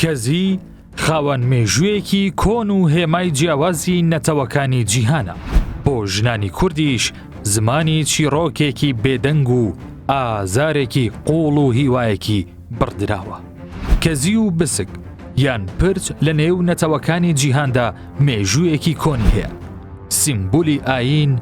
کەزی خاوەن مێژوویەکی کۆن و هێمای جیاوازی نەتەوەکانی جیهانە، بۆ ژنانی کوردیش زمانی چیڕۆکێکی بێدەنگ و ئازارێکی قووڵ و هیوایەکی بڕدراوە. کەزی و بسک یان پرچ لە نێو نەتەوەکانی جیهاندا مێژوویەکی کۆنی هەیە. سیمبولی ئایین،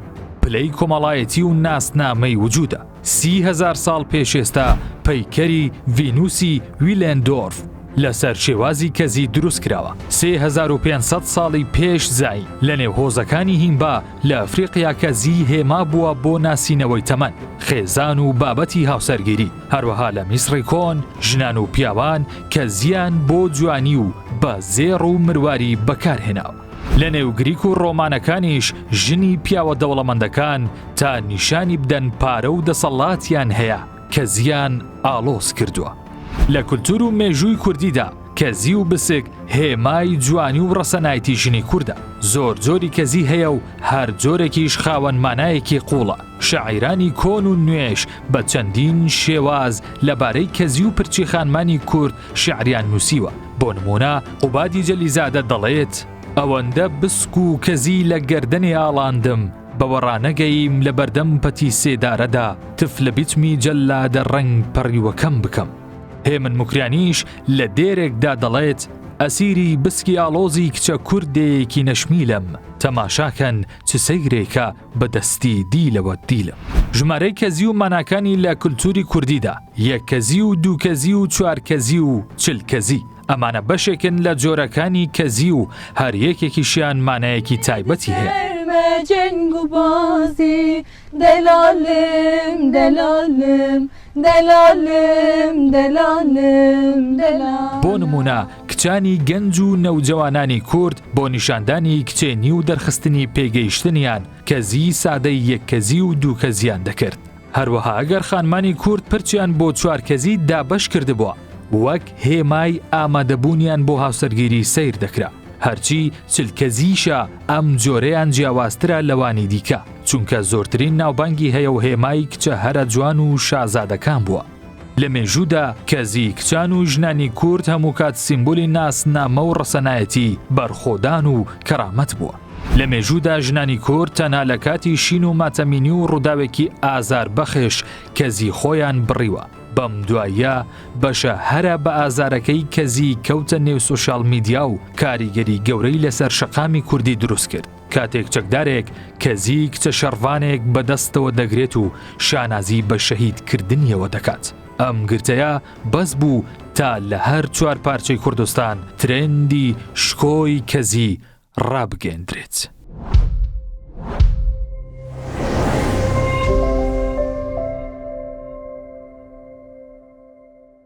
پلەی کۆمەڵایەتی و ناسنامەی وجودە. 30هزار ساڵ پێش ئێستا پەیکەری ڤینوسی ویلێندۆرف لەسەر شێوازی کەزی دروست کراوە. 3500 ساڵی پێش زایین لە نێو هۆزەکانی هیمبا لە ئەفریقیا کەزی هێما بووە بۆ ناسینەوەی تەمەن، خێزان و بابەتی هاوسەرگیری. هەروەها لە میسڕی کۆن ژنان و پیاوان کەزییان بۆ جوانی و بە زێڕ و مرواری بەکارهێناوە. لە نێو گریک و ڕۆمانەکانیش ژنی پیاوە دەوڵەمەندەکان تا نیشانی بدەن پارە و دەسەڵاتیان هەیە کەزییان ئاڵۆز کردووە. لە کولتوور و مێژووی کوردیدا کەزی و بسک هێمای جوانی و ڕەسەنایتی ژنی کوردە. زۆر جۆری کەزی هەیە و هەر جۆرێکیش خاوەن مانایەکی قووڵە. شاعیرانی کۆن و نوێش بە چەندین شێواز لەبارەی کەزی و پرچی خانمانی کورد شیعریان نووسیوە. بۆ نموونە قوبادی جەلیزادە دەڵێت، ئەوەندە بسک و کەزی لە گەردەنێ ئاڵاندم، بەوە ڕانەگەییم لە بەردەم پەتی سێدارەدا تف لە بیچمی جەللادە ڕەنگ پەڕیوەکەم بکەم. هێمن موکریانیش لە دێرێکدا دەڵێت، ئەسیری بسکی ئاڵۆزی کچە کوردێیەکی نەشمیلم، تەماشاکەن چ سەیرێکە بە دەستی دیلەوە دیلم. ژمارەی کەزی و ماناکانی لە کولتووری کوردیدا، یەک کەزی و دوو کەزی و چوار کەزی و 40 کەزی، ئەمانە بەشێکن لە جۆرەکانی کەزی و هەر یەکێکیشیان مانایەکی تایبەتی هەیە. بۆ نموونە کچانی گەنج و نەوجەوانانی کورد بۆ نیشاندانی کچێنی و دەرخستنی پێگەیشتنیان کەزی سادەی یەک کەزی و دوو کەزیان دەکرد. هەروەها ئەگەر خانمانی کورد پرچیان بۆ چوار کەزی دابەش کردبووە وەک هێمای ئامادەبوونیان بۆ هاوسەرگیری سەیر دەکرا. هەرچی چلکەزیشە ئەم جۆرەیان جیاوازترە لەوانی دیکە، چونکە زۆرترین ناوبانگی هەیە و هێمای کچە هەرە جوان و شازادەکان بووە. لە مێژوودا کەزی کچان و ژنانی کورد هەمووکات سیمبولی ناسنامە و ڕەسەنایەتی، بەرخۆدان و کەرامەت بووە. لە مێژوودا ژنانی کورد تەنها لە کاتی شین و ماتەمینی و ڕووداوێکی ئازاربەخش کەزی خۆیان بڕیوە. بەم دواییە بەشە هەرە بە ئازارەکەی کەزی کەوتە نێو سۆشیال میدیا و کاریگەری گەورەی لەسەر شەقامی کوردی دروست کرد. کاتێک چەکدارێک کەزی کچە شەڕڤانێک بە دەستەوە دەگرێت و شانازی بە شەهید کردنیەوە دەکات. ئەم گرتەیە بەس بوو تا لە هەر چوار پارچەی کوردستان ترێندی شکۆی کەزی ڕابگەیەندرێت.